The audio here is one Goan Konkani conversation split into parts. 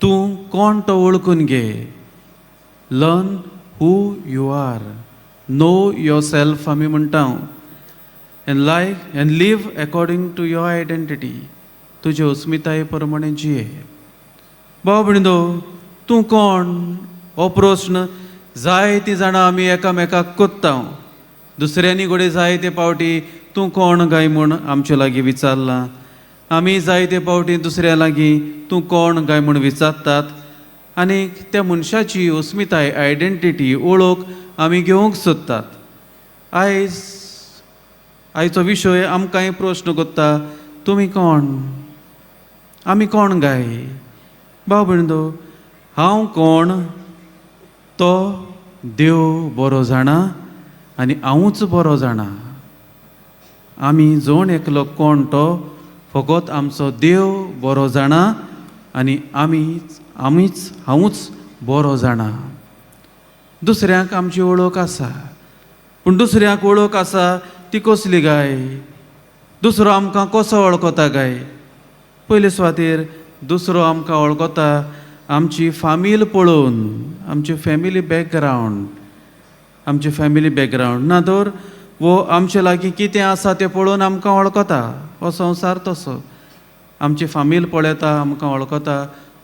तूं कोण तो वळखून घे. Learn who you are, know yourself आमी म्हणटा, and like and live according to your identity. तुजे अस्मिताये प्रमाणे जिये. भाव भयणींनो, तूं कोण हो प्रस्न जायतीं जाणां आमी एकामेकाक कोत्ता. दुसऱ्यांनी घडये जायते पावटी तूं कोण काय म्हूण आमचे लागीं विचारलां. आमी जायते पावटी दुसऱ्या लागीं तूं कोण काय म्हूण विचारतात आनी त्या मनशाची अस्मिताय, आयडेंटिटी, ओळख आमी घेवंक सोदतात. आयज आयचो विशय आमकांय प्रस्न कोत्ता, तुमी कोण, आमी कोण गाय? भाव भयणींनो, हांव कोण तो देव बरो जाणा आनी हांवूच बरो जाणा. आमी जण एकलो कोण तो फकत आमचो देव बरो जाणा आनी आमी आमीच हांवूच बरो जाणा. दुसऱ्यांक आमची वळख आसा, पूण दुसऱ्यांक वळख आसा ती कसली गाय? दुसरो आमकां कसो वळखता गाय? पयले सुवातेर दुसरो आमकां वळखता आमची फामील पळोवन, आमची फॅमिली बॅकग्रावंड, आमची फॅमिली बॅकग्रावंड, ना तर वो आमचे लागीं कितें आसा तें पळोवन आमकां वळखता. हो संवसार तसो, आमची फामील पळयता, आमकां वळखता,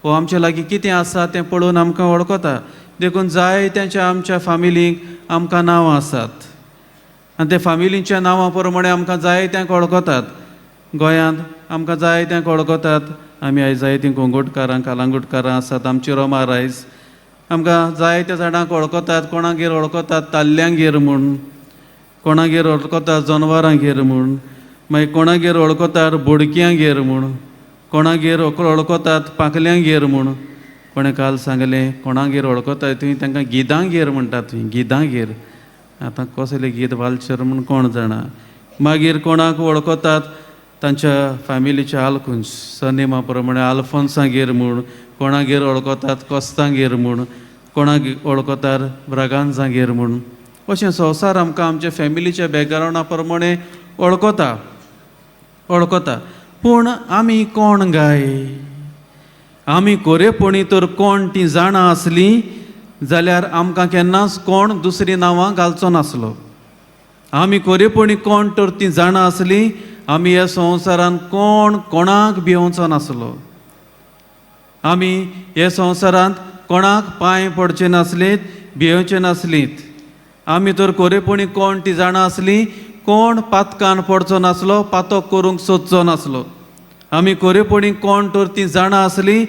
वो आमचे लागीं कितें आसा तें पळोवन आमकां वळखता. देखून जायत्यांच्या आमच्या फामिलीक आमकां नांवां आसात आनी ते फामिलींच्या नांवां प्रमाणे आमकां जायत्यांक वळखतात. गोंयांत आमकां जायत्यांक वळखतात. आमी आयज जायतीं कोंगोटकारां, कालांगुटकारां आसात. आमची रोमा रायस आमकां जायत्या जाणांक वळखतात. कोणागेर वळखतात ताल्ल्यांगेर म्हूण, कोणागेर वळखतात जनवरांगेर म्हूण, मागीर कोणागेर वळखतात बोडक्यांगेर म्हूण, कोणागेर वळखतात पाकल्यांगेर म्हूण. कोणें काल सांगलें, कोणागेर वळखतात तुवें तांकां गिदांगेर म्हणटात तुवें, गिदांगेर. आतां कसले गीत वालचर म्हूण कोण जाणा. मागीर कोणाक वळखतात तांच्या फॅमिलीच्या आलकुंज सरनेमा प्रमाणे आल्फोन्सागेर म्हूण, कोणागेर वळखतात कोस्तांगेर म्हूण, कोणाक वळखतात ब्रागांजागेर म्हूण. अशें संवसार आमकां आमच्या फॅमिलीच्या बॅकग्रावंडा प्रमाणे वळखता, वळखता. पूण आमी कोण गाय? आमी कोरेपणी तर कोण ती जाणा आसली जाल्यार आमकां केन्नाच कोण दुसरीं नांवां घालचो नासलो. आमी कोरेपणी कोण तर ती जाणा आसली, आमी ह्या संवसारान कोण कोणाक भियोवचो नासलो. आमी ह्या संवसारांत कोणाक पांय पडचे नासलीत, भियोवचे नासलीत. आमी तर कोरेपणी कोण ती जाणा आसली, कोण पातकान पडचो नासलो, पातक करूंक सोदचो नासलो. आमी कोरेपणी कोण तर ती जाणा आसली,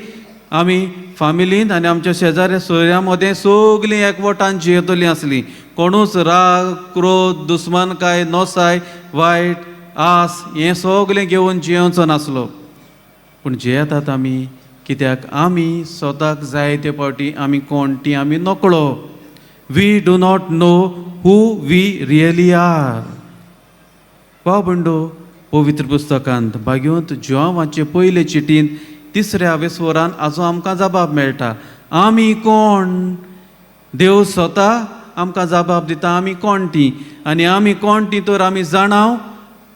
आमी फामिलींत आनी आमच्या शेजाऱ्या सोयऱ्यां मदें सगलीं एकवटान जियेतलीं आसलीं. कोणूच राग, क्रोध, दुस्मानकाय, नोसाय, वायट आस हें सगलें घेवन जियेवचो नासलो. पूण जियेतात आमी कित्याक आमी स्वताक जाय ते फावटी आमी कोण ती आमी नकळो. We do not know who we really are. भाव भयणींनो, पवित्र पुस्तकांत भाग्यवंत जुवांवाचे पयले चिटींत तिसऱ्या वेसवरान आजो आमकां जबाब मेळटा, आमी कोण. देव स्वता आमकां जबाब दिता आमी कोण ती. आनी आमी कोण ती तर आमी जाणाव,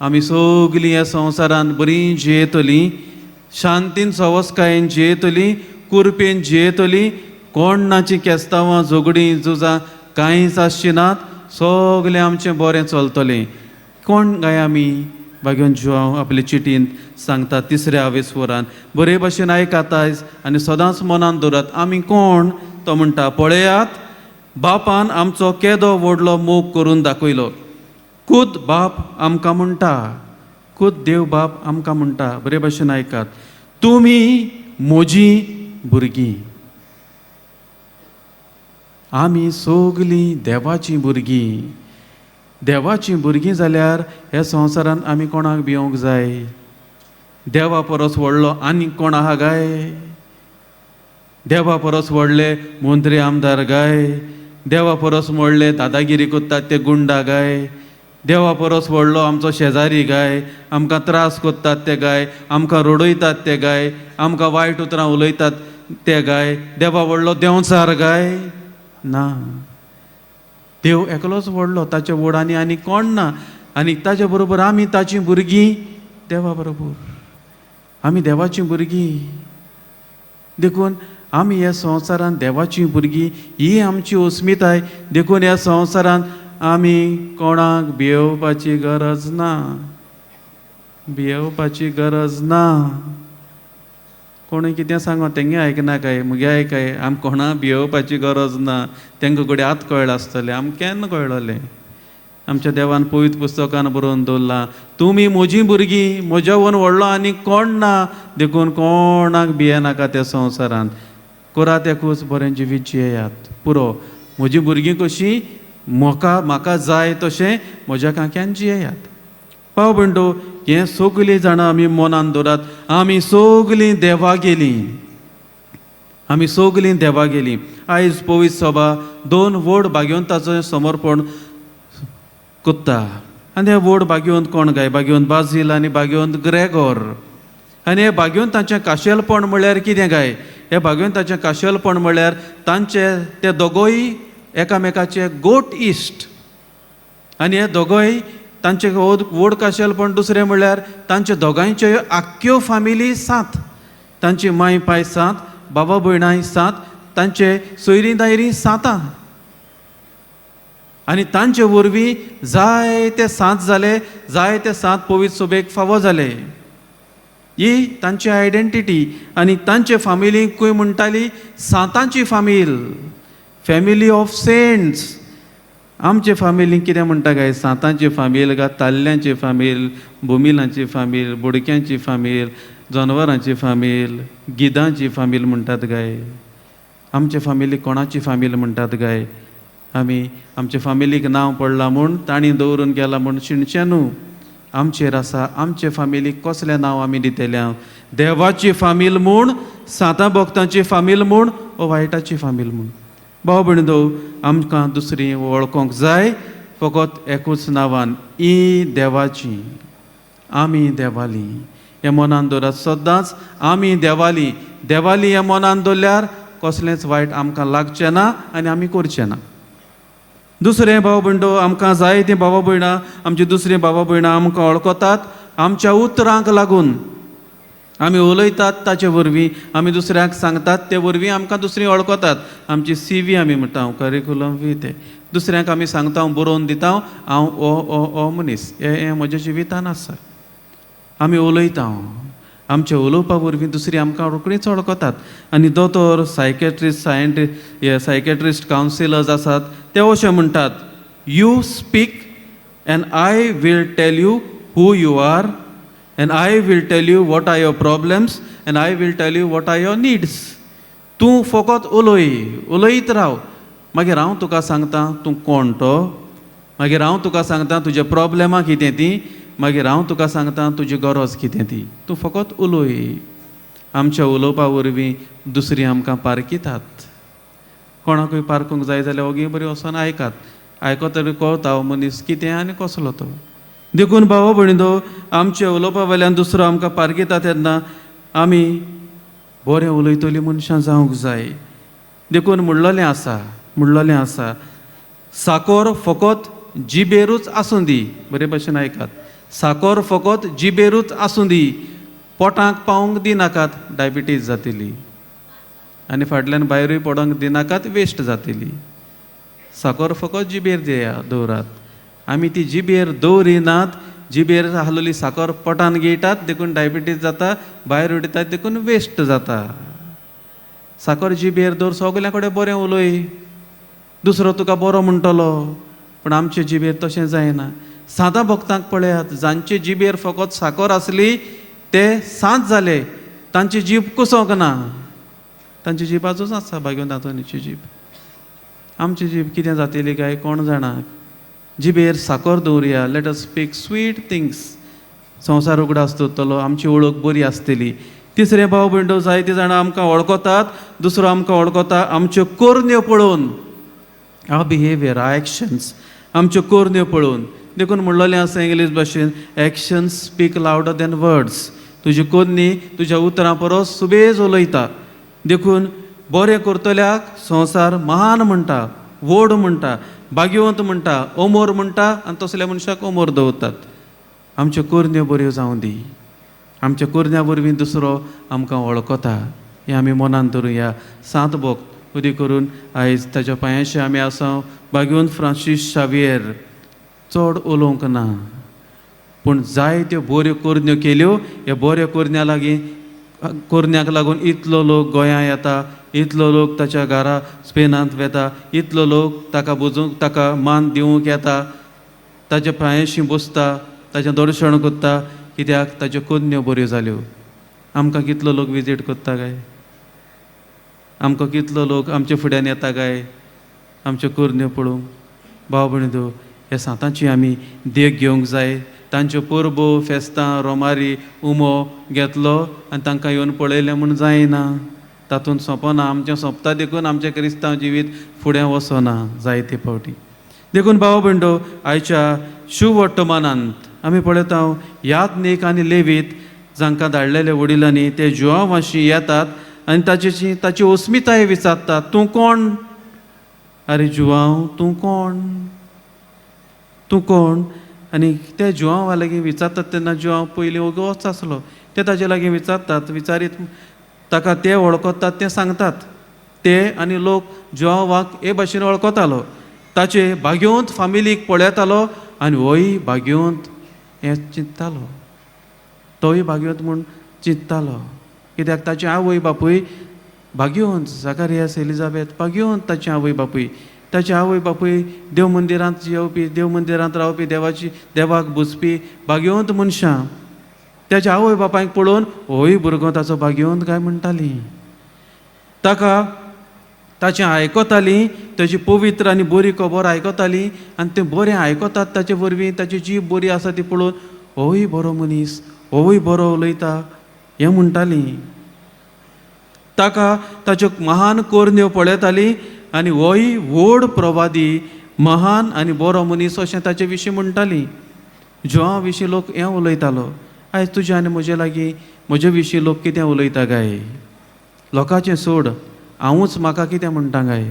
आमी सगलीं ह्या संवसारांत बरीं जियेतलीं, शांतीन सवसकायेन जियेतलीं, कुरपेन जियेतलीं. कोणाचीं केस्तांवां, झगडीं, झुजां कांयच आसचीं नात. सगलें आमचें बरें चलतलें. कोण काय आमी? भाग्यवंत जुवांव आपले चिटींत सांगता तिसऱ्या आवेस्वरान. बरे भशेन आयकात आयज आनी सदांच मनान दवरात, आमी कोण. तो म्हणटा, पळयात, बापान आमचो केदो व्हडलो मोग करून दाखयलो. खुद बाप आमकां म्हणटा, खुद देव बाप आमकां म्हणटा, बरे भशेन आयकात, तुमी म्हजीं भुरगीं. आमी सगलीं देवाचीं भुरगीं. देवाचीं भुरगीं जाल्यार ह्या संवसारांत आमी कोणाक भियोंक जाय? देवा परस व्हडलो आनी कोण आहा गाय? देवा परस व्हडले मंत्री आमदार गाय? देवा परस व्हडले दादागिरी करतात ते गुंडा गाय? देवा परस व्हडलो आमचो शेजारी गाय? आमकां त्रास करतात ते गाय? आमकां रडयतात ते गाय? आमकां वायट उतरां उलयतात ते गाय? देवा व्हडलो देंवचार गाय? ना, देव एकलोच व्हडलो, ताच्या व्हड आनी आनी कोण ना. आनी ताच्या बरोबर आमी ताचीं भुरगीं. देवा बरोबर आमी देवाचीं भुरगीं. देखून आमी ह्या संवसारांत देवाचीं भुरगीं, ही आमची अस्मिताय. देखून ह्या संवसारांत आमी कोणाक भियोवपाची गरज ना, भियोवपाची गरज ना. कोणूय कितें सांगो तेंगे आयकना काय, मुगे आयकाय. आम कोणा भियोवपाची गरज ना. तेंकां घडये आतां कळ्ळां आसतलें, आमकां केन्ना कळ्ळलें. आमच्या देवान पवित्र पुस्तकान बरोवन दवरलां, तुमी म्हजीं भुरगीं, म्हज्या वन व्हडलो आनी कोण ना, देखून कोणाक भियेनाका त्या संवसारांत. करात एकूच बरें जिवीत जियेयात, पुरो. म्हजीं भुरगीं कशीं म्हाका म्हाका जाय तशें म्हज्या कांक्यान जियेयात. भाव भयणो, हें सगलीं जाणां आमी मनान दवरात. आमी सगलीं देवा गेलीं, आमी सगलीं देवा गेलीं. आयज पवित्र सभा दोन व्हड भाग्यवंताचें समर्पण कोत्ता. आनी हे व्हड भाग्यवंत कोण काय? भाग्यवंत बाजील आनी भाग्यवंत ग्रेगोर. आनी हे भाग्यवंतांचें खाशेलपण म्हणल्यार कितें काय? हे भाग्यवंताचें खाशेलपण म्हणल्यार तांचे ते दोगोय एकामेकाचे गोट इश्ट. आनी हे दोगोय तांचे व्हड व्हड खाशेलपण दुसरें म्हणल्यार तांचे दोगांयच्यो आख्ख्यो फामिली सात. तांची माय पाय सात, बाबा भयणाय सात, तांचे सोयरीं दायरीं सातां. आनी तांचे वरवीं जायते सात जाले, जायते सात पवित्र सभेक फावो जाले. ही तांची आयडेंटिटी. आनी तांचे फामिलीकूय म्हणटाली सातांची फामील, फॅमिली ऑफ सेंट्स. आमचे फामिलीक कितें म्हणटा काय? सातांची फामील काय ताल्ल्यांची फामील, बोमिलांची फामील, बोडक्यांची फामील, जनवरांची फामील, गिदांची फामील म्हणटात काय? आमचे फामिलीक कोणाची फामील म्हणटात काय? आमी आमचे फामिलीक नांव पडलां म्हूण, तांणी दवरून गेलां म्हूण शिणचें न्हू. आमचेर आसा आमचे फामिलीक कसलें नांव आमी दितले. देवाची फामील म्हूण, सातां भक्तांची फामील म्हूण, ओ वायटाची फामील म्हूण. भाव भयणींनो, आमकां दुसरी वळखोंक जाय फकत एकूच नांवान, ई देवाची. आमी देवाली हें मनान दवरात सदांच. आमी देवाली, देवाली हें मनान दवरल्यार कसलेंच वायट आमकां लागचें ना आनी आमी करचें ना. दुसरें भाव भयणो, आमकां जायतीं भावा भयणां, आमची दुसरीं भावा भयणां आमकां वळखतात आमच्या उतरांक लागून. आमी उलयतात ताचे वरवीं, आमी दुसऱ्यांक सांगतात ते वरवीं आमकां दुसरीं वळखतात. आमची सी व्ही आमी म्हणटा, करिकुलम वी, ते दुसऱ्यांक आमी सांगता, बरोवन दिता, हांव ओ ओ ओ मनीस, हें हें म्हज्या जिवितान आसा. आमी उलयता, आमच्या उलोवपा वरवीं दुसरीं आमकां रोखडीच वळखतात. आनी दोतोर, सायकेट्रिस्ट, सायंटिस्ट, हे सायकेट्रिस्ट, कावन्सिलर्स आसात, ते अशें म्हणटात, "You speak and I will tell you who you are and I will tell you what are your problems and I will tell you what are your needs." तूं फकत उलय, उलयत राव, मागीर हांव तुका सांगता तूं कोण तो, मागीर हांव तुका सांगता तुजे प्रॉब्लेमां कितें ती, मागीर हांव तुका सांगता तुजी गरज कितें ती. तूं फकत उलय. आमच्या उलोवपा वरवीं दुसरीं आमकां पारखितात. कोणाकूय पारखूंक जाय जाल्यार ओगी बरी वचोन आयकात. आयकत तरी कळटा हो मनीस कितें आनी कसलो तो. देखून भाव भयणींनो, आमच्या उलोवपा वयल्यान दुसरो आमकां पारखिता तेन्ना आमी बरें उलयतलीं मनशां जावंक जाय. देखून म्हणलेलें आसा, म्हणलेलें आसा, साकोर फकत जिबेरूच आसूं दी. बरे भशेन आयकात, साकोर फकत जिबेरूच आसूं दी, पोटाक पावोवंक दिनाकात, डायबिटीज जातली. आनी फाटल्यान भायरूय पडोंक दिनाकात, वेस्ट जातली. साकोर फकत जिबेर दिया दवरात. आमी ती जिबेर दवरिनात, जिबेर आहलोली साकर पोटान गिळटात, देखून डायबिटीज जाता. भायर उडयतात, देखून वेस्ट जाता. साकर जिबेर दवर, सगल्या कडेन बरें उलय, दुसरो तुका बरो म्हणटलो. पूण आमचे जिबेर तशें जायना. सादां भक्तांक पळयात, जांचे जिबेर फकत साकर आसली ते सांत जाले. तांची जीब कुसोंक ना, तांची जीब आजूच आसा, भाग्यवंत आंतोनीची जीब. आमची जीब कितें जातली काय कोण जाणा. जिबेर साकर दवरुया. Let us speak sweet things. संवसार उगडास दवरतलो, आमची वळख बरी आसतली. तिसरें भाव भयणो, जायतीं जाणां आमकां वळखतात, दुसरो आमकां वळखता आमच्यो करण्यो पळोवन, our behaviour, our actions, आमच्यो करण्यो पळोवन. देखून म्हणलेलें आसा इंग्लीश भाशेन, "Actions speak louder than words." तुजी करणी तुज्या उतरां परस सुबेज उलयता. देखून बरें करतल्याक संवसार महान म्हणटा, व्हड म्हणटा, भाग्यवंत म्हणटा, अमोर म्हणटा आनी तसल्या मनशाक अमोर दवरतात. आमच्यो करण्यो बऱ्यो जावं दी. आमच्या करण्या वरवीं दुसरो आमकां वळखता. हें आमी मनान धरुया. सांत भक्त उदी करून आयज ताच्या पांयाशी आमी आसा. भाग्यवंत फ्रांसीस शावियेर चड उलोवंक ना, पूण जायत्यो बऱ्यो करण्यो केल्यो. ह्या बऱ्यो करण्या लागीं करण्याक लागून इतलो लोक गोंया येता, इतलो लोक ताच्या घरा स्पेनांत वेता, इतलो लोक ताका बुजूंक ताका मान दिवंक येता, ताच्या पांयाशी बसता, ताचें दर्शन करता. कित्याक ताच्यो करण्यो बऱ्यो जाल्यो. आमकां कितलो लोक विजीट करता काय? आमकां कितलो लोक आमच्या फुड्यान येता काय आमच्यो करण्यो पळोवंक? भाव भयणींनो, ह्या सांतांची आमी देख घेवंक जाय. तांच्यो परबो, फेस्तां, रोमारी, उमो घेतलो आनी तांकां येवन पळयलें म्हूण जायना, तातूंत सोंपना. आमचें सोंपता देखून आमचें क्रिस्तांव जिवीत फुडें वचना जायते फावटी. देखून भाव भयणींनो, आयच्या शुवर्तमानांत आमी पळयता याज्ञीक आनी लेवीत जांकां धाडलेले वडिलांनी ते जुवांवाशी येतात आनी ताची ताची अस्मिताय विचारतात, तूं कोण? आरे जुवांव, तूं कोण? तूं कोण? आनी ते जुवांवा लागीं विचारतात तेन्ना जुवांव पयलीं ओगोच आसलो. ते ताजे लागीं विचारतात, विचारीत ताका ते वळखतात तें सांगतात ते. आनी लोक जुवांवाक हे भाशेन वळखतालो, ताचे भाग्यवंत फामिलीक पळयतालो आनी होय भाग्यवंत हें चिंत्तालो, तोय भाग्यवंत म्हूण चिंत्तालो. कित्याक ताचे आवय बापूय भाग्यवंत, जाकारियास एलिजाबेथ भाग्यवंत. ताचे आवय बापूय, ताचे आवय बापूय देव मंदिरांत येवपी, देव मंदिरांत रावपी, देवाची देवाक बुजपी भाग्यवंत मनशां. ताच्या आवय बापायक पळोवन होय भुरगो ताचो भाग्यवंत काय म्हणटाली. ताका ताचें आयकतालीं, ताची पवित्र आनी बरी खबर आयकतालीं आनी तें बरें आयकतात ताचे वरवीं ताची जीब बरी आसा ती पळोवन होय बरो मनीस, होवूय बरो उलयता हें म्हणटालीं. ताका ताच्यो महान करण्यो पळयतालीं आनी होय व्हड प्रवादी, महान आनी बरो मनीस अशें ताचे विशीं म्हणटालीं. जुवां विशीं लोक हें उलयतालो. आयज तुज्या आनी म्हजे लागीं म्हजे विशीं लोक कितें उलयता काय? लोकांचें सोड, हांवूच म्हाका कितें म्हणटा काय?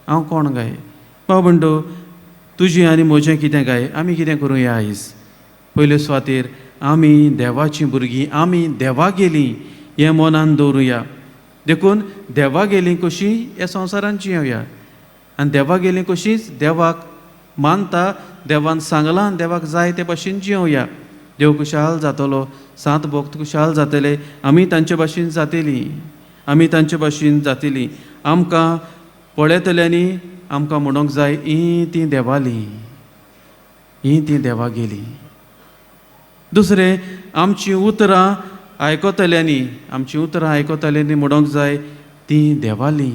हांव कोण काय? भाव भयणींनो, तुजें आनी म्हजें कितें काय? आमी कितें करुया आयज? पयले सुवातेर आमी देवाचीं भुरगीं, आमी देवा गेलीं हें मनान दवरुया. देखून देवा गेलीं कशीं ह्या संवसारान जियोया आनी देवा गेलीं कशींच देवाक मानता, देवान सांगलां आनी देवाक जाय ते भाशेन जियोया. देव खुशाल जातलो, सांत भक्त खुशाल जातले, आमी तांचे भाशेन जातली, आमी तांचे भाशेन जातली. आमकां पळयतल्यांनी आमकां म्हणूंक जाय, ही ती देवाली, ही ती देवा गेली. दुसरें, आमचीं उतरां आयकतल्यांनी, आमचीं उतरां आयकतल्यांनी म्हणूंक जाय, तीं देवाली,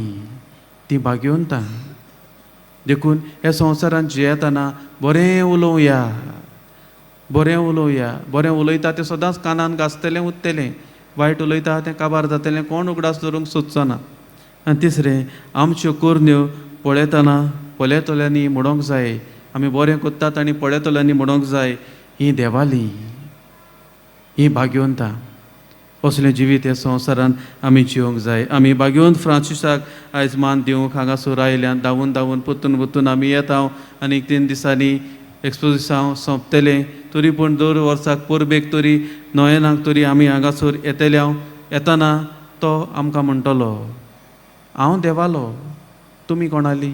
तीं भाग्यवंतां. देखून ह्या संवसारांत जियेतना बरें उलोवया, बरें उलोवया. बरें उलयता तें सदांच कानान गाजतलें उरतलें, वायट उलयता तें काबार जातलें, कोण उगडास दवरूंक सोदचो ना. आनी तिसरें, आमच्यो करण्यो पळयतना पळयतल्यांनी म्हणूंक जाय, आमी बरें करतात आनी पळयतल्यांनी म्हणूंक जाय, ही देवाली, ही भाग्यवंतां. असलें जिवीत ह्या संवसारांत आमी जिवंक जाय. आमी भाग्यवंत फ्रांसिसाक आयज मान दिवंक हांगासर आयल्यान. धांवून धांवून परतून परतून आमी येता आनी 3 दिसांनी एक्सपोजिसांव सोंपतलें, तरी पूण दर वर्साक परबेक तरी नोयेनाक तरी आमी हांगासर येतले. हांव येतना तो आमकां म्हणटलो, हांव देवालो, तुमी कोणाली?